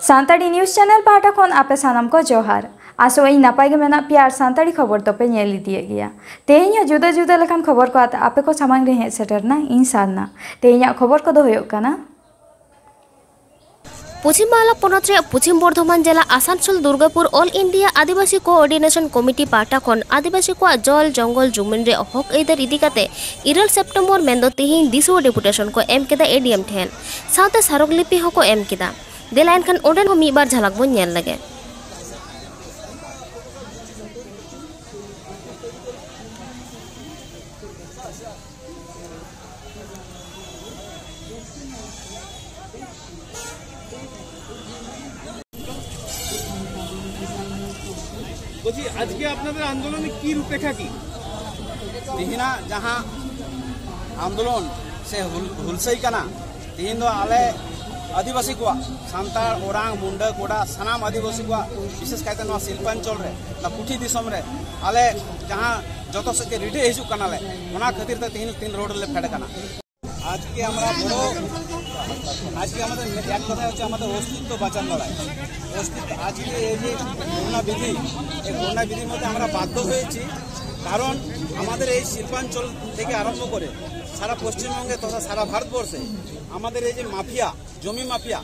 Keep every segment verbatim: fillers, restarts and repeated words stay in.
Santali news channel ᱯᱟᱦᱴᱟ ᱠᱷᱚᱱ ᱟᱯᱮ ᱥᱟᱱᱟᱢ ᱠᱚ ᱡᱚᱦᱟᱨ᱾ ᱟᱥᱚᱜ ᱟᱹᱧ ᱱᱟᱯᱟᱭ ᱜᱮ ᱢᱮᱱᱟᱜ ᱯᱮᱭᱟ ᱟᱨ ᱥᱟᱱᱛᱟᱲᱤ ᱠᱷᱚᱵᱚᱨ ᱫᱚᱯᱮ ᱧᱮᱞ ᱤᱫᱤᱭᱮᱫ ᱜᱮᱭᱟ᱾ ᱛᱮᱦᱮᱧ ᱦᱚᱸ ᱡᱩᱫᱟᱹ ᱡᱩᱫᱟᱹ ᱞᱮᱠᱟᱱ ᱠᱷᱚᱵᱚᱨ ᱠᱚ ᱟᱛᱮ ᱟᱯᱮ ᱠᱚ ᱥᱟᱢᱟᱝ ᱨᱮ ᱦᱮᱡ ᱥᱮᱴᱮᱨᱱᱟ ᱤᱧ ᱥᱟᱨᱱᱟ᱾ ᱛᱮᱦᱮᱧᱟᱜ ᱠᱷᱚᱵᱚᱨ ᱠᱚᱫᱚ ᱦᱩᱭᱩᱜ ᱠᱟᱱᱟ, ᱯᱚᱪᱷᱤᱢ ᱵᱟᱝᱞᱟ ᱯᱚᱱᱚᱛ ᱨᱮᱭᱟᱜ ᱯᱚᱪᱷᱤᱢ ᱵᱚᱨᱫᱷᱚᱢᱟᱱ ᱡᱮᱞᱟ ᱟᱥᱟᱱᱥᱳᱞ ᱫᱩᱨᱜᱟᱯᱩᱨ ᱚᱞ ᱤᱱᱰᱤᱭᱟ ᱟᱹᱫᱤᱵᱟᱹᱥᱤ ᱠᱳᱚᱨᱰᱤᱱᱮᱥᱚᱱ ᱠᱚᱢᱤᱴᱤ ᱯᱟᱦᱴᱟ ᱠᱷᱚᱱ ᱟᱹᱫᱤᱵᱟᱹᱥᱤ ᱠᱚᱣᱟᱜ ᱡᱚᱞ, ᱡᱚᱝᱜᱚᱞ, ᱡᱩᱢᱤᱱ ᱨᱮᱭᱟᱜ ᱦᱚᱠ ᱟᱹᱭᱫᱟᱹᱨ ᱤᱫᱤ ᱠᱟᱛᱮ ᱤᱨᱟᱹᱞ ᱥᱮᱯᱴᱮᱢᱵᱚᱨ ᱢᱮᱱᱫᱚ ᱛᱤᱦᱤᱧ ᱫᱤᱥᱩᱣᱟᱹ ᱰᱮᱯᱩᱴᱮᱥᱚᱱ ᱠᱚ ᱮᱢ ᱠᱮᱫᱟ ᱮᱰᱤᱮᱢ ᱴᱷᱮᱱ᱾ ᱥᱟᱶᱛᱮ ᱥᱟᱨᱚᱠ ᱞᱤᱯᱤ ᱦᱚᱸᱠᱚ ᱮᱢ ᱠᱮᱫᱟ᱾ ᱫᱮᱞᱟ ᱮᱱᱠᱷᱟᱱ ᱚᱸᱰᱮᱱ ᱦᱚᱸ ᱢᱤᱫ ᱵᱟᱨ ᱡᱷᱟᱞᱟᱠ ᱵᱚᱱ ᱧᱮᱞ ᱞᱮᱜᱮ᱾ বলছি, আজকে আপনাদের আন্দোলনে কি রূপরেখা কি? ᱛᱮᱦᱮᱧᱟᱜ ᱡᱟᱦᱟᱸ ᱟᱱᱫᱳᱞᱚᱱ ᱥᱮ ᱦᱩᱞ, ᱦᱩᱞᱥᱟᱹᱭ ᱠᱟᱱᱟ, ᱛᱮᱦᱮᱧ ᱫᱚ ᱟᱞᱮ ᱟᱹᱫᱤᱵᱟᱹᱥᱤ ᱠᱚᱣᱟᱜ, ᱥᱟᱱᱛᱟᱲ, ᱳᱨᱟᱝ, ᱢᱩᱱᱰᱟᱹ, ᱠᱚᱰᱟ, ᱥᱟᱱᱟᱢ ᱟᱹᱫᱤᱵᱟᱹᱥᱤ ᱠᱚᱣᱟᱜ, ᱵᱤᱥᱮᱥ ᱠᱟᱭᱛᱮ ᱱᱚᱣᱟ ᱥᱤᱞᱯᱟᱧᱪᱚᱞ ᱨᱮ, ᱱᱚᱣᱟ ᱯᱩᱴᱷᱤ ᱫᱤᱥᱚᱢ ᱨᱮ ᱟᱞᱮ ᱡᱟᱦᱟᱸ ᱡᱚᱛᱚ ᱥᱮᱫ ᱜᱮ ᱨᱤᱰᱟᱹ ᱦᱤᱡᱩᱜ ᱠᱟᱱᱟᱞᱮ, ᱚᱱᱟ ᱠᱷᱟᱹᱛᱤᱨ ᱛᱮ ᱛᱮᱦᱮᱧ ᱛᱤᱱ ᱨᱳᱰ ᱨᱮᱞᱮ ᱯᱷᱮᱰ ᱠᱟᱱᱟ᱾ আজকে আমরা বড়, আজকে আমাদের এক কথায় হচ্ছে আমাদের অস্তিত্ব বাঁচার লড়াই। অস্তিত্ব, আজকে এই যে করোনা বিধি, এই করোনা বিধির মধ্যে আমরা বাধ্য হয়েছি, কারণ আমাদের এই শিল্পাঞ্চল থেকে আরম্ভ করে সারা পশ্চিমবঙ্গে তথা সারা ভারতবর্ষে আমাদের এই যে মাফিয়া, জমি মাফিয়া,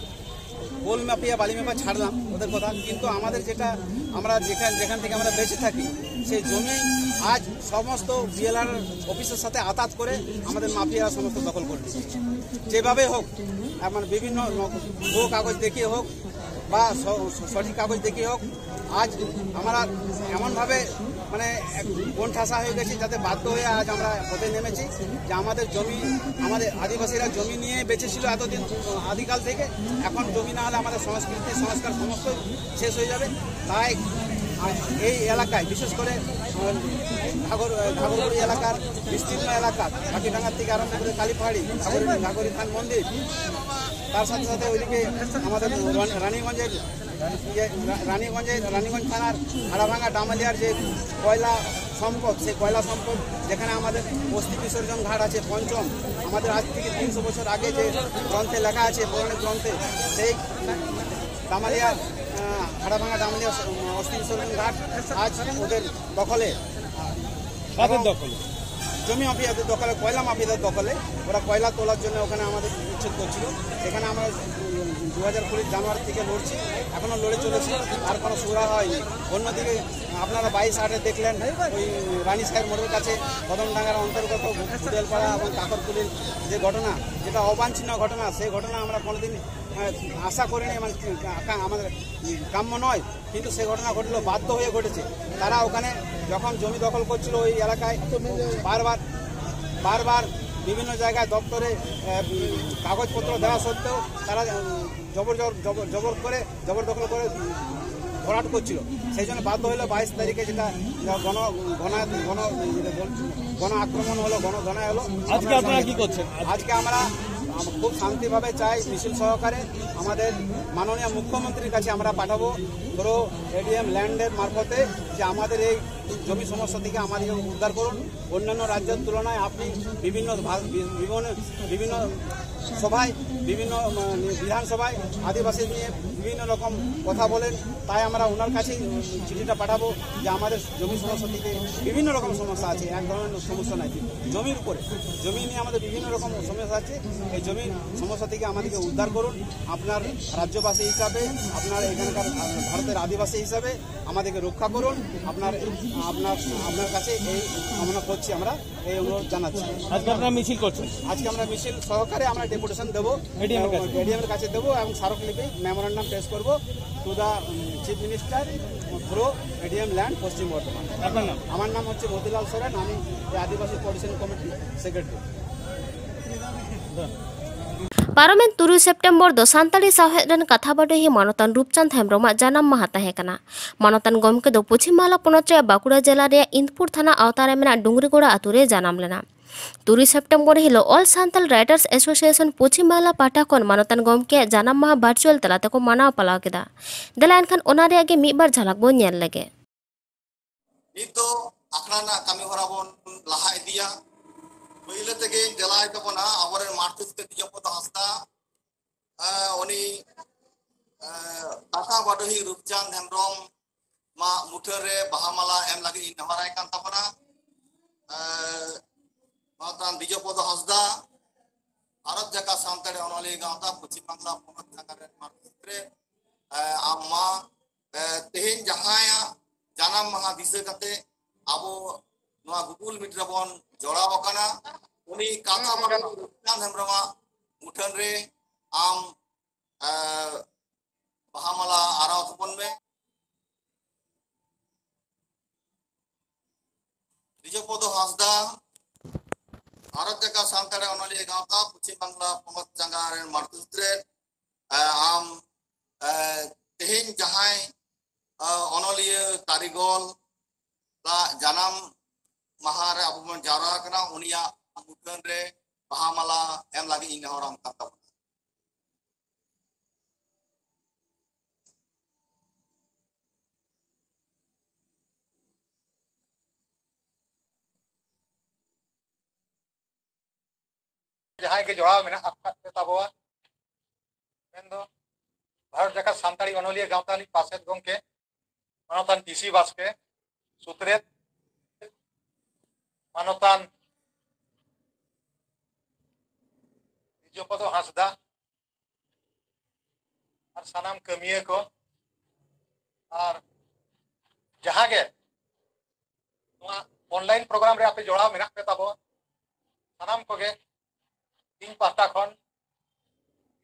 কোল মাফিয়া, বালি মাফিয়া ছাড়লাম ওদের কথা, কিন্তু আমাদের যেটা, আমরা যেখান, যেখান থেকে আমরা বেঁচে থাকি, সেই জমি আজ সমস্ত বিএলআর অফিসের সাথে আতাত করে আমাদের মাফিয়ারা সমস্ত দখল করে নিচ্ছে। যেভাবে হোক, আহ, মানে বিভিন্ন ন-, ভুয়ো কাগজ দেখিয়ে হোক বা স-, সঠিক কাগজ দেখিয়ে হোক, আজ আমরা এমনভাবে মানে এক কোণঠাসা হয়ে গেছি, যাতে বাধ্য হয়ে আজ আমরা পথে নেমেছি যে আমাদের জমি, আমাদের আদিবাসীরা জমি নিয়ে বেঁচেছিল এতদিন, আদিকাল থেকে। এখন জমি না হলে আমাদের সংস্কৃতি, সংস্কার সমস্ত শেষ হয়ে যাবে। তাই আজ এই এলাকায়, বিশেষ করে, আহ, ঘাগর-, ঘাগরবুড়ি এলাকার বিস্তীর্ণ এলাকা, পাখিডাঙ্গার থেকে আরম্ভ করে কালীপাহাড়ি, ঘাগরি, ঘাগরি থান মন্দির, তার সাথে সাথে ওইদিকে আমাদের রান-, রানীগঞ্জের, ইয়ে, রা-, রানীগঞ্জের, রানীগঞ্জ থানার হাড়াভাঙ্গা ডামালিয়ার যে কয়লা সম্পদ, সেই কয়লা সম্পদ, যেখানে আমাদের অস্থি বিসর্জন ঘাট আছে পঞ্চম, আমাদের আজ থেকে তিনশো বছর আগে যে গ্রন্থে লেখা আছে, পৌরাণিক গ্রন্থে, সেই ডামালিয়া, আহ, হাড়াভাঙা ডামালিয়া অস-, অস্থিবিসর্জন ঘাট আজ ওদের দখলে। কাদের দখলে? জমি মাফিয়াদের দখলে, কয়লা মাফিয়াদের দখলে। ওরা কয়লা তোলার জন্য ওখানে আমাদের উচ্ছেদ করছিল। এখানে আমরা, উম, দু হাজার কুড়ি জানুয়ারি থেকে লড়ছি, এখনো লড়ে চলেছি, আর কোনো সুরা হয়নি। অন্যদিকে আপনারা বাইশ আটে দেখলেন, ওই রানী সাহেব মোড়ের কাছে কদমডাঙ্গার অন্তর্গত ভুদেলপাড়া এবং কাকরকুলির যে ঘটনা, যেটা অবাঞ্ছনীয় ঘটনা, সেই ঘটনা আমরা কোনোদিন, আহ, আশা করিনি এবং আকা-, আমাদের কাম্য নয়, কিন্তু সে ঘটনা ঘটলো, বাধ্য হয়ে ঘটেছে। তারা ওখানে যখন জমি দখল করছিল ওই এলাকায়, বারবার বারবার বিভিন্ন জায়গায় দপ্তরে, আহ, উম, কাগজপত্র দেওয়া সত্ত্বেও তারা, উম, জবর জবর জবর জবর করে, জবরদখল করে, উম, ভরাট করছিল। সেই জন্য বাধ্য হলো বাইশ তারিখে যেটা গণ গণ গণ গণ আক্রমণ হলো, গণ ধর্ণা হলো। আজকে আপনারা কি করছেন? আজকে আমরা, আম-, খুব শান্তিভাবে চাই মিছিল সহকারে আমাদের মাননীয় মুখ্যমন্ত্রীর কাছে আমরা পাঠাবো, পুরো এডিএম ল্যান্ডের মারফতে, যে আমাদের এই জমি সমস্যা থেকে আমাদেরকে উদ্ধার করুন। অন্যান্য রাজ্যের তুলনায় আপনি বিভিন্ন ভা-, বি-, বিভিন্ন, বিভিন্ন সভায়, বিভিন্ন, উম, বিধানসভায় আদিবাসী নিয়ে বিভিন্ন রকম কথা বলেন, তাই আমরা ওনার কাছেই চিঠিটা পাঠাবো যে আমাদের জমি সমস্যা থেকে বিভিন্ন রকম সমস্যা আছে, এক ধরনের সমস্যা নাই, জমির উপরে, জমি নিয়ে আমাদের বিভিন্ন রকম সমস্যা আছে। এই জমির সমস্যা থেকে আমাদেরকে উদ্ধার করুন। আপনার রাজ্যবাসী হিসাবে, আপনার এখানকার, আহ, ভারতের আদিবাসী হিসাবে আমাদেরকে রক্ষা করুন। আপনার, আপনার, আপনার কাছে এই কামনা করছি আমরা, এই অনুরোধ জানাচ্ছি। আজকে আপনারা মিছিল করছেন? আজকে আমরা মিছিল সহকারে আমরা ডেপুটেশন দেবো, এডিএম এর কাছে। এডিএম এর কাছে দেবো এবং স্মারকলিপি, মেমোরান্ডাম পেশ করবো to the chief minister from ADM land Paschim Bardhaman. আপনার নাম? আমার নাম হচ্ছে মতিলাল সোরেন, আমি এই আদিবাসী কোঅর্ডিনেশন কমিটির সেক্রেটারি। ᱯᱟᱨᱚᱢᱮᱱ ᱛᱩᱨᱩᱭ ᱥᱮᱯᱴᱮᱢᱵᱚᱨ ᱫᱚ ᱥᱟᱱᱛᱟᱲᱤ ᱥᱟᱶᱦᱮᱫ ᱨᱮᱱ ᱠᱟᱛᱷᱟ ᱵᱟᱰᱚᱦᱤ ᱢᱟᱱᱚᱛᱟᱱ ᱨᱩᱯᱪᱟᱸᱫᱽ ᱦᱮᱢᱵᱽᱨᱚᱢᱟᱜ ᱡᱟᱱᱟᱢ ᱢᱟᱦᱟ ᱛᱟᱦᱮᱸ ᱠᱟᱱᱟ᱾ ᱢᱟᱱᱚᱛᱟᱱ ᱜᱚᱢᱠᱮ ᱫᱚ ᱯᱚᱪᱷᱤᱢ ᱵᱟᱝᱞᱟ ᱯᱚᱱᱚᱛ ᱨᱮᱭᱟᱜ ᱵᱟᱸᱠᱩᱲᱟ ᱡᱮᱞᱟ ᱨᱮᱭᱟᱜ ᱤᱱᱫᱽᱯᱩᱨ ᱛᱷᱟᱱᱟ ᱟᱣᱛᱟ ᱨᱮ ᱢᱮᱱᱟᱜ ᱰᱩᱝᱜᱽᱨᱤᱜᱚᱲᱟ ᱟᱛᱳ ᱨᱮ ᱡᱟᱱᱟᱢ ᱞᱮᱱᱟ᱾ ᱛᱩᱨᱩᱭ ᱥᱮᱯᱴᱮᱢᱵᱚᱨ ᱦᱤᱞᱳᱜ ᱚᱞ ᱥᱟᱱᱛᱟᱲ ᱨᱟᱭᱴᱟᱨᱥ ᱮᱥᱳᱥᱤᱭᱮᱥᱚᱱ ᱯᱚᱪᱷᱤᱢ ᱵᱟᱝᱞᱟ ᱯᱟᱦᱴᱟ ᱠᱷᱚᱱ ᱢᱟᱱᱚᱛᱟᱱ ᱜᱚᱢᱠᱮᱭᱟᱜ ᱡᱟᱱᱟᱢ ᱢᱟᱦᱟ ᱵᱷᱟᱨᱪᱩᱣᱟᱞ ᱛᱟᱞᱟ ᱛᱮᱠᱚ ᱢᱟᱱᱟᱣ ᱯᱟᱞᱟᱣ ᱠᱮᱫᱟ᱾ ᱫᱮᱞᱟ ᱮᱱᱠᱷᱟᱱ ᱚᱱᱟ ᱨᱮᱭᱟᱜ ᱜᱮ ᱢᱤᱫ ᱵᱟᱨ ᱡᱷᱟᱞᱟᱠ ᱵᱚᱱ ᱧᱮᱞ ᱞᱮᱜᱮ᱾ ᱱᱤᱛ ᱫᱚ ᱟᱠᱷᱲᱟ ᱨᱮᱱᱟᱜ ᱠᱟᱹᱢᱤ ᱦᱚᱨᱟ ᱵᱚᱱ ᱞᱟᱦᱟ ᱤᱫᱤᱭᱟ᱾ ᱯᱳᱭᱞᱳ ᱛᱮᱜᱮᱧ ᱫᱮᱞᱟᱭ ᱛᱟᱵᱚᱱᱟ ᱟᱵᱚᱨᱮᱱ ᱢᱟᱨᱛᱤ ᱛᱮᱡᱚᱯᱚᱫ ᱦᱟᱸᱥᱫᱟ᱾ ᱟᱸ, ᱩᱱᱤ ᱠᱟᱛᱷᱟ ᱵᱟᱰᱚᱦᱤ ᱨᱩᱯᱪᱟᱸᱫᱽ ᱦᱮᱢᱵᱨᱚᱢ ᱢᱟ ᱢᱩᱴᱷᱟᱹᱱ ᱨᱮ ᱵᱟᱦᱟ ᱢᱟᱞᱟ ᱮᱢ ᱞᱟᱹᱜᱤᱫ ᱤᱧ ᱱᱮᱦᱚᱨᱟᱭ ᱠᱟᱱ ᱛᱟᱵᱚᱱᱟ᱾ ᱢᱟᱱᱚᱛᱟᱱ ᱵᱤᱡᱚᱯᱚᱫᱚ ᱦᱟᱸᱥᱫᱟ, ᱵᱷᱟᱨᱚᱛ ᱡᱟᱠᱟᱛ ᱥᱟᱱᱛᱟᱲᱤ ᱚᱱᱚᱞᱤᱭᱟᱹ ᱜᱟᱶᱛᱟ ᱯᱚᱪᱷᱤᱢ ᱵᱟᱝᱞᱟ ᱯᱚᱱᱚᱛ ᱡᱟᱠᱟᱛ ᱨᱮᱱ ᱢᱟᱨᱛᱤ ᱨᱮ, ᱟᱢ ᱢᱟ ᱛᱮᱦᱮᱧ ᱡᱟᱦᱟᱸᱭᱟᱜ ᱡᱟᱱᱟᱢ ᱢᱟᱦᱟ ᱫᱤᱥᱟᱹ ᱠᱟᱛᱮ ᱟᱵᱚ ᱱᱚᱣᱟ Google Meet ᱨᱮᱵᱚᱱ ᱡᱚᱲᱟᱣ ᱟᱠᱟᱱᱟ, ᱩᱱᱤ ᱠᱟᱛᱷᱟ ᱵᱟᱰᱚᱦᱤ ᱨᱩᱯᱪᱟᱸᱫᱽ ᱦᱮᱢᱵᱨᱚᱢᱟᱜ ᱢᱩᱴᱷᱟᱹᱱ ᱨᱮ ᱟᱢ ᱵᱟᱦᱟ ᱢᱟᱞᱟ ᱟᱨᱟᱣ ᱛᱟᱵᱚᱱ ᱢᱮ᱾ ᱵᱤᱡᱚᱯᱚᱫᱚ ᱦᱟᱸᱥᱫᱟ, ᱵᱷᱟᱨᱚᱛ ᱡᱟᱠᱟᱛ ᱥᱟᱱᱛᱟᱲᱤ ᱚᱱᱚᱞᱤᱭᱟᱹ ᱜᱟᱶᱛᱟ ᱯᱚᱪᱷᱤᱢ ᱵᱟᱝᱞᱟ ᱯᱚᱱᱚᱛ ᱡᱟᱸᱜᱟ ᱨᱮᱱ ᱢᱟᱨᱛᱩᱛ ᱨᱮ, ᱟᱢ ᱛᱮᱦᱮᱧ ᱡᱟᱦᱟᱸᱭ ᱚᱱᱚᱞᱤᱭᱟᱹ ᱠᱟᱹᱨᱤᱜᱚᱞ ᱡᱟᱱᱟᱢ ᱢᱟᱦᱟ ᱨᱮ ᱟᱵᱚ ᱵᱚᱱ ᱡᱟᱣᱨᱟ ᱟᱠᱟᱱᱟ, ᱩᱱᱤᱭᱟᱜ ᱢᱩᱴᱷᱟᱹᱱ ᱨᱮ ᱵᱟᱦᱟ ᱢᱟᱞᱟ ᱮᱢ ᱞᱟᱹᱜᱤᱫ ᱤᱧ ᱱᱮᱦᱚᱨᱟᱢ ᱠᱟᱱ ᱛᱟᱵᱚᱱᱟ᱾ ᱡᱟᱦᱟᱸᱭ ᱜᱮ ᱡᱚᱲᱟᱣ ᱢᱮᱱᱟᱜ ᱟᱠᱟᱫ ᱯᱮ ᱛᱟᱵᱚᱣᱟ, ᱢᱮᱱᱫᱚ ᱵᱷᱟᱨᱚᱛ ᱡᱟᱠᱟᱛ ᱥᱟᱱᱛᱟᱲᱤ ᱚᱱᱚᱞᱤᱭᱟᱹ ᱜᱟᱶᱛᱟ ᱨᱤᱱᱤᱡ ᱯᱟᱨᱥᱮᱛ ᱜᱚᱢᱠᱮ ᱢᱟᱱᱚᱛᱟᱱ ᱴᱤ ᱥᱤ ᱵᱟᱥᱠᱮ, ᱥᱩᱛᱨᱮᱛ ᱢᱟᱱᱚᱛᱟᱱ ᱵᱤᱡᱚᱯᱚᱫᱚ ᱦᱟᱸᱥᱫᱟ, ᱟᱨ ᱥᱟᱱᱟᱢ ᱠᱟᱹᱢᱤᱭᱟᱹ ᱠᱚ, ᱟᱨ ᱡᱟᱦᱟᱸ ᱜᱮ ᱱᱚᱣᱟ online program ᱨᱮ ᱟᱯᱮ ᱡᱚᱲᱟᱣ ᱢᱮᱱᱟᱜ ᱯᱮ ᱛᱟᱵᱚ, ᱥᱟᱱᱟᱢ ᱠᱚᱜᱮ ᱤᱧ ᱯᱟᱦᱴᱟ ᱠᱷᱚᱱ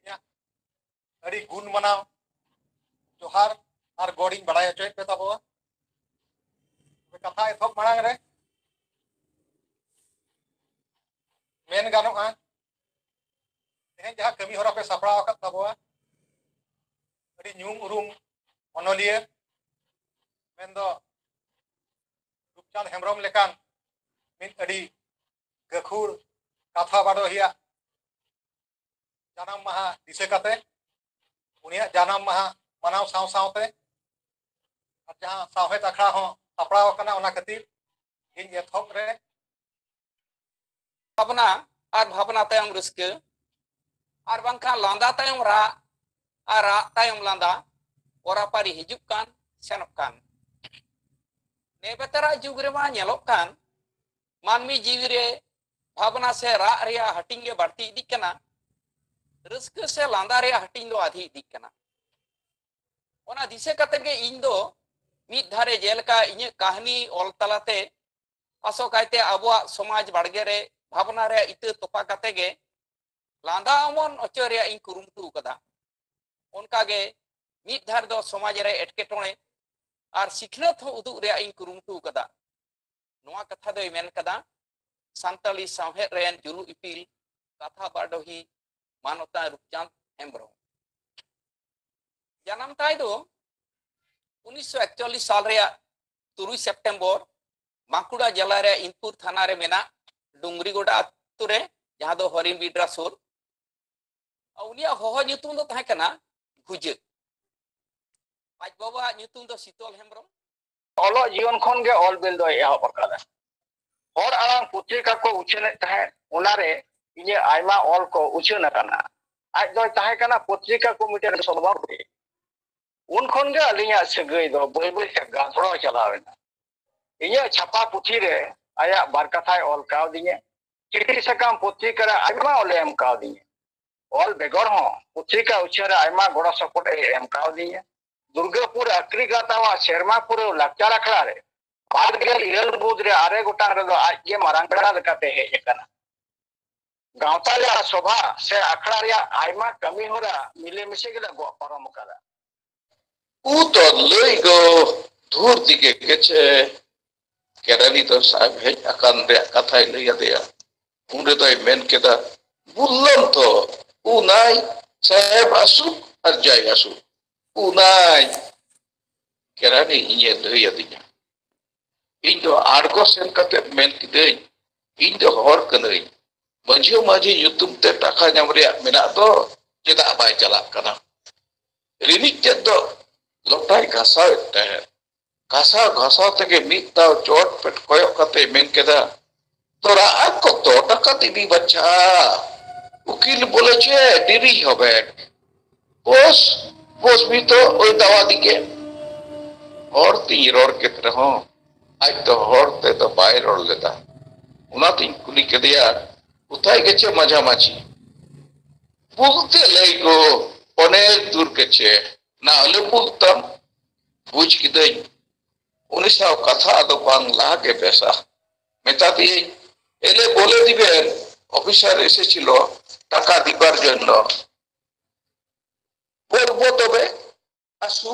ᱤᱧᱟᱹᱜ ᱟᱹᱰᱤ ᱜᱩᱱ ᱢᱟᱱᱟᱣ ᱡᱚᱦᱟᱨ ᱟᱨ ᱜᱚᱰ ᱤᱧ ᱵᱟᱲᱟᱭ ᱦᱚᱪᱚᱭᱮᱫ ᱯᱮ ᱛᱟᱵᱚᱣᱟ᱾ ᱛᱚᱵᱮ ᱠᱟᱛᱷᱟ ᱮᱛᱚᱦᱚᱵ ᱢᱟᱲᱟᱝ ᱨᱮ ᱢᱮᱱ ᱜᱟᱱᱚᱜᱼᱟ, ᱛᱮᱦᱮᱧ ᱡᱟᱦᱟᱸ ᱠᱟᱹᱢᱤ ᱦᱚᱨᱟ ᱯᱮ ᱥᱟᱯᱲᱟᱣ ᱟᱠᱟᱫ ᱛᱟᱵᱚᱣᱟ, ᱟᱹᱰᱤ ᱧᱩᱢ ᱩᱨᱩᱢ ᱚᱱᱚᱞᱤᱭᱟᱹ ᱢᱮᱱᱫᱚ ᱨᱩᱯᱪᱟᱸᱫᱽ ᱦᱮᱢᱵᱨᱚᱢ ᱞᱮᱠᱟᱱ ᱢᱤᱫ ᱟᱹᱰᱤ ᱜᱟᱹᱠᱷᱩᱲ ᱠᱟᱛᱷᱟ ᱵᱟᱰᱚᱦᱤᱭᱟᱜ ᱡᱟᱱᱟᱢ ᱢᱟᱦᱟ ᱫᱤᱥᱟᱹ ᱠᱟᱛᱮ, ᱩᱱᱤᱭᱟᱜ ᱡᱟᱱᱟᱢ ᱢᱟᱦᱟ ᱢᱟᱱᱟᱣ ᱥᱟᱶ ᱥᱟᱶᱛᱮ ᱟᱨ ᱡᱟᱦᱟᱸ ᱥᱟᱶᱦᱮᱫ ᱟᱠᱷᱲᱟ ᱦᱚᱸ ᱥᱟᱯᱲᱟᱣ ᱟᱠᱟᱱᱟ, ᱚᱱᱟ ᱠᱷᱟᱹᱛᱤᱨ ᱤᱧ ᱮᱛᱚᱦᱚᱵ ᱨᱮ ᱵᱷᱟᱵᱽᱱᱟ ᱟᱨ ᱵᱷᱟᱵᱽᱱᱟ ᱛᱟᱭᱚᱢ ᱨᱟᱹᱥᱠᱟᱹ, ᱟᱨ ᱵᱟᱝᱠᱷᱟᱱ ᱞᱟᱸᱫᱟ ᱛᱟᱭᱚᱢ ᱨᱟᱜ, ᱟᱨ ᱨᱟᱜ ᱛᱟᱭᱚᱢ ᱞᱟᱸᱫᱟ, ᱚᱨᱟᱯᱟᱨᱤ ᱦᱤᱡᱩᱜ ᱠᱟᱱ ᱥᱮᱱᱚᱜ ᱠᱟᱱ᱾ ᱱᱮᱵᱮᱛᱟᱨᱟᱜ ᱡᱩᱜᱽ ᱨᱮᱢᱟ ᱧᱮᱞᱚᱜ ᱠᱟᱱ, ᱢᱟᱹᱱᱢᱤ ᱡᱤᱣᱤ ᱨᱮ ᱵᱷᱟᱵᱽᱱᱟ ᱥᱮ ᱨᱟᱜ ᱨᱮᱭᱟᱜ ᱦᱟᱹᱴᱤᱧ ᱜᱮ ᱵᱟᱹᱲᱛᱤ ᱤᱫᱤᱜ ᱠᱟᱱᱟ, ᱨᱟᱹᱥᱠᱟᱹ ᱥᱮ ᱞᱟᱸᱫᱟ ᱨᱮᱭᱟᱜ ᱦᱟᱹᱴᱤᱧ ᱫᱚ ᱟᱫᱷᱤ ᱤᱫᱤᱜ ᱠᱟᱱᱟ᱾ ᱚᱱᱟ ᱫᱤᱥᱟᱹ ᱠᱟᱛᱮ ᱜᱮ ᱤᱧ ᱫᱚ ᱢᱤᱫ ᱫᱷᱟᱨᱮ, ᱡᱮᱞᱮᱠᱟ ᱤᱧᱟᱹᱜ ᱠᱟᱹᱦᱱᱤ ᱚᱞ ᱛᱟᱞᱟᱛᱮ, ᱟᱥᱚᱠᱟᱭᱛᱮ ᱟᱵᱚᱣᱟᱜ ᱥᱚᱢᱟᱡᱽ ᱵᱟᱲᱜᱮ ᱨᱮ ᱵᱷᱟᱵᱽᱱᱟ ᱨᱮᱭᱟᱜ ᱤᱛᱟᱹ ᱛᱚᱯᱟ ᱠᱟᱛᱮ ᱜᱮ ᱞᱟᱸᱫᱟ ᱚᱢᱚᱱ ᱚᱪᱚ ᱨᱮᱭᱟᱜ ᱤᱧ ᱠᱩᱨᱩᱢᱩᱴᱩ ᱟᱠᱟᱫᱟ᱾ ᱚᱱᱠᱟᱜᱮ ᱢᱤᱫ ᱫᱷᱟᱨᱮ ᱫᱚ ᱥᱚᱢᱟᱡᱽ ᱨᱮ ᱮᱴᱠᱮᱴᱚᱬᱮ ᱟᱨ ᱥᱤᱠᱷᱱᱟᱹᱛ ᱦᱚᱸ ᱩᱫᱩᱜ ᱨᱮᱭᱟᱜ ᱤᱧ ᱠᱩᱨᱩᱢᱩᱴᱩ ᱟᱠᱟᱫᱟ᱾ ᱱᱚᱣᱟ ᱠᱟᱛᱷᱟ ᱫᱚᱭ ᱢᱮᱱ ᱠᱟᱫᱟ ᱥᱟᱱᱛᱟᱲᱤ ᱥᱟᱶᱦᱮᱫ ᱨᱮᱱ ᱡᱩᱞᱩᱜ ᱤᱯᱤᱞ, ᱠᱟᱛᱷᱟ ᱵᱟᱰᱚᱦᱤ, ᱢᱟᱱᱚᱛᱟᱱ ᱨᱩᱯᱪᱟᱸᱫᱽ ᱦᱮᱢᱵᱨᱚᱢ᱾ ᱡᱟᱱᱟᱢ ᱛᱟᱭ ᱫᱚ ᱩᱱᱤᱥᱥᱚ ᱮᱠᱪᱚᱞᱞᱤᱥ ᱥᱟᱞ ᱨᱮᱭᱟᱜ ᱛᱩᱨᱩᱭ ᱥᱮᱯᱴᱮᱢᱵᱚᱨ ᱵᱟᱸᱠᱩᱲᱟ ᱡᱮᱞᱟ ᱨᱮ ᱤᱱᱫᱩᱨ ᱛᱷᱟᱱᱟ ᱨᱮ ᱢᱮᱱᱟᱜ ᱰᱩᱝᱨᱤᱜᱚᱰᱟ ᱟᱛᱳ ᱨᱮ, ᱡᱟᱦᱟᱸ ᱫᱚ ᱦᱚᱨᱤᱱ ᱵᱤᱰᱨᱟ ᱥᱩᱨ᱾ ᱩᱱᱤᱭᱟᱜ ᱦᱚᱦᱚ ᱧᱩᱛᱩᱢ ᱫᱚ ᱛᱟᱦᱮᱸ ᱠᱟᱱᱟ ᱵᱷᱩᱡᱟᱹ᱾ ᱟᱡ ᱵᱟᱵᱟᱣᱟᱜ ᱧᱩᱛᱩᱢ ᱫᱚ ᱥᱤᱛᱚᱞ ᱦᱮᱢᱵᱨᱚᱢ᱾ ᱚᱞᱚᱜ ᱡᱤᱭᱚᱱ ᱠᱷᱚᱱ ᱜᱮ ᱚᱞ ᱵᱤᱞ ᱫᱚᱭ ᱮᱦᱚᱵ ᱟᱠᱟᱫᱟ᱾ ᱦᱚᱲ ᱟᱲᱟᱝ ᱯᱚᱛᱨᱤᱠᱟ ᱠᱚ ᱩᱪᱷᱟᱹᱱᱮᱫ ᱛᱟᱦᱮᱸᱫ, ᱚᱱᱟᱨᱮ ᱤᱧᱟᱹᱜ ᱟᱭᱢᱟ ᱚᱞ ᱠᱚ ᱩᱪᱷᱟᱹᱱ ᱟᱠᱟᱱᱟ᱾ ᱟᱡ ᱫᱚᱭ ᱛᱟᱦᱮᱸ ᱠᱟᱱᱟ ᱯᱚᱛᱨᱤᱠᱟ ᱠᱚᱢᱤᱴᱤ ᱨᱮᱱ ᱥᱚᱵᱷᱟᱯᱚᱛᱤ᱾ ᱩᱱ ᱠᱷᱚᱱ ᱜᱮ ᱟᱹᱞᱤᱧᱟᱜ ᱥᱟᱹᱜᱟᱹᱭ ᱫᱚ ᱵᱟᱹᱭ ᱵᱟᱹᱭ ᱛᱮ ᱜᱟᱱᱫᱷᱚᱲᱚ ᱪᱟᱞᱟᱣ ᱮᱱᱟ᱾ ᱤᱧᱟᱹᱜ ᱪᱷᱟᱯᱟ ᱯᱩᱛᱷᱤ ᱨᱮ ᱟᱭᱟᱜ ᱵᱟᱨ ᱠᱟᱛᱷᱟᱭ ᱚᱞ ᱠᱟᱣᱫᱤᱧᱟ᱾ ᱪᱤᱴᱷᱤ ᱥᱟᱠᱟᱢ ᱯᱚᱛᱨᱤᱠᱟ ᱨᱮ ᱟᱭᱢᱟ ᱚᱞᱮ ᱮᱢ ᱠᱟᱣᱫᱤᱧᱟ᱾ ᱚᱞ ᱵᱮᱜᱚᱨ ᱦᱚᱸ ᱯᱚᱛᱨᱤᱠᱟ ᱩᱪᱷᱟᱹᱱ ᱨᱮ ᱟᱭᱢᱟ ᱜᱚᱲᱚ ᱥᱚᱯᱚᱦᱚᱫ ᱮ ᱮᱢ ᱠᱟᱣᱫᱤᱧᱟ᱾ ᱫᱩᱨᱜᱟᱹᱯᱩᱨ ᱟᱠᱨᱤ ᱜᱟᱶᱛᱟᱣᱟᱜ ᱥᱮᱨᱢᱟ ᱯᱩᱨᱟᱹᱣ ᱞᱟᱠᱪᱟᱨ ᱟᱠᱷᱲᱟ ᱨᱮ ᱵᱟᱨ ᱜᱮᱞ ᱤᱨᱟᱹᱞ ᱢᱩᱫᱽ ᱨᱮ ᱟᱨᱮ ᱜᱚᱴᱟᱝ ᱨᱮᱫᱚ ᱟᱡ ᱜᱮ ᱢᱟᱨᱟᱝ ᱯᱮᱲᱟ ᱞᱮᱠᱟᱛᱮ ᱦᱮᱡ ᱟᱠᱟᱱᱟ᱾ ᱜᱟᱶᱛᱟ ᱨᱮᱭᱟᱜ ᱥᱚᱵᱷᱟ ᱥᱮ ᱟᱠᱷᱲᱟ ᱨᱮᱭᱟᱜ ᱟᱭᱢᱟ ᱠᱟᱹᱢᱤ ᱦᱚᱨᱟ ᱢᱤᱞᱮ ᱢᱤᱥᱮ ᱜᱮᱞᱮ ᱜᱚᱜ ᱯᱟᱨᱚᱢ ᱟᱠᱟᱫᱟ᱾ ᱩᱛᱚᱨ ᱞᱟᱹᱭ ᱜᱚ ᱫᱷᱩᱨ ᱫᱤᱜᱮ ᱜᱮᱪᱷᱮ ᱠᱮᱨᱟᱱᱤ ᱫᱚ ᱥᱟᱦᱮᱵ ᱦᱮᱡ ᱟᱠᱟᱱ ᱨᱮᱭᱟᱜ ᱠᱟᱛᱷᱟᱭ ᱞᱟᱹᱭ ᱟᱫᱮᱭᱟ᱾ ᱩᱱ ᱨᱮᱫᱚᱭ ᱢᱮᱱ ᱠᱮᱫᱟ, "ᱵᱩᱞᱞᱚᱢ ᱛᱚ, ᱩᱱᱟᱭ ᱥᱟᱦᱮᱵ ᱟᱥᱩᱠ ᱟᱨ ᱡᱟᱭ ᱟᱥᱩᱠ, ᱩᱱᱟᱭ ᱠᱮᱨᱟᱱᱤ ᱤᱧᱮ ᱞᱟᱹᱭ ᱟᱹᱫᱤᱧᱟ᱾ ᱤᱧ ᱫᱚ ᱟᱬᱜᱚ ᱥᱮᱱ ᱠᱟᱛᱮ ᱢᱮᱱ ᱠᱤᱫᱟᱹᱧ, ᱤᱧ ᱫᱚ ᱦᱚᱲ ᱠᱟᱹᱱᱟᱹᱧ, ᱢᱟᱹᱡᱷᱤ ᱢᱟᱹᱡᱷᱤ ᱧᱩᱛᱩᱢ ᱛᱮ ᱴᱟᱠᱟ ᱧᱟᱢ ᱨᱮᱭᱟᱜ ᱢᱮᱱᱟᱜ ᱫᱚ ᱪᱮᱫᱟᱜ ᱵᱟᱭ ᱪᱟᱞᱟᱜ ᱠᱟᱱᱟ?" ᱨᱤᱱᱤᱡ ᱛᱮᱫ ᱫᱚ ᱞᱚᱴᱟᱭ ᱜᱷᱟᱥᱟᱣᱮᱫ ᱛᱟᱦᱮᱸᱫ᱾ ᱜᱷᱟᱥᱟᱣ ᱜᱷᱟᱥᱟᱣ ᱛᱮᱜᱮ ᱢᱤᱫ ᱫᱷᱟᱣ ᱪᱚᱴ ᱯᱮᱴ ᱠᱚᱭᱚᱜ ᱠᱟᱛᱮ ᱢᱮᱱ ᱠᱮᱫᱟ, "ᱛᱚᱨᱟ ᱟᱨ ᱠᱚᱛᱚ ᱴᱟᱠᱟ ᱫᱤᱵᱤ ᱵᱟᱪᱷᱟ? ᱩᱠᱤᱞ ᱵᱚᱞᱮ ᱪᱮ ᱰᱮᱨᱤ ᱦᱚᱵᱮ?" ᱵᱚᱥ, ᱵᱚᱥ ᱵᱷᱤᱛᱚ ᱳᱭ ᱫᱟᱣᱟ ᱫᱤᱠᱮ᱾ ᱦᱚᱲ ᱛᱤᱧ ᱨᱚᱲ ᱠᱮᱫ ᱨᱮᱦᱚᱸ ᱟᱡ ᱫᱚ ᱦᱚᱲ ᱛᱮᱫᱚ ᱵᱟᱭ ᱨᱚᱲ ᱞᱮᱫᱟ᱾ ᱚᱱᱟᱛᱤᱧ ᱠᱩᱞᱤ ᱠᱮᱫᱮᱭᱟ, ᱠᱳᱛᱷᱟᱭ ᱜᱮᱪᱮ ᱢᱟᱡᱷᱟᱢᱟᱡᱷᱤ? ᱵᱩᱞᱛᱮ ᱞᱟᱹᱭ ᱜᱚ, ᱚᱱᱮᱠ ᱫᱩᱨ ᱜᱮᱪᱮ, ᱱᱟ ᱟᱞᱮ ᱵᱩᱞᱛᱟᱢ᱾ ᱵᱩᱡᱽ ᱠᱤᱫᱟᱹᱧ ᱩᱱᱤ ᱥᱟᱶ ᱠᱟᱛᱷᱟ ᱟᱫᱚ ᱵᱟᱝ ᱞᱟᱦᱟ ᱜᱮ ᱵᱮᱥᱟ᱾ ᱢᱮᱛᱟ ᱫᱤᱭᱟᱹᱧ, ᱮᱞᱮ ᱵᱚᱞᱮ ᱫᱤᱵᱮᱱ, ᱚᱯᱷᱤᱥᱟᱨ ᱮᱥᱮᱪᱤᱞᱚ ᱴᱟᱠᱟ ᱫᱤᱵᱟᱨ ᱡᱚᱱᱱᱚ᱾ ᱯᱚᱨᱵᱚ ᱛᱚᱵᱮ ᱟᱥᱩ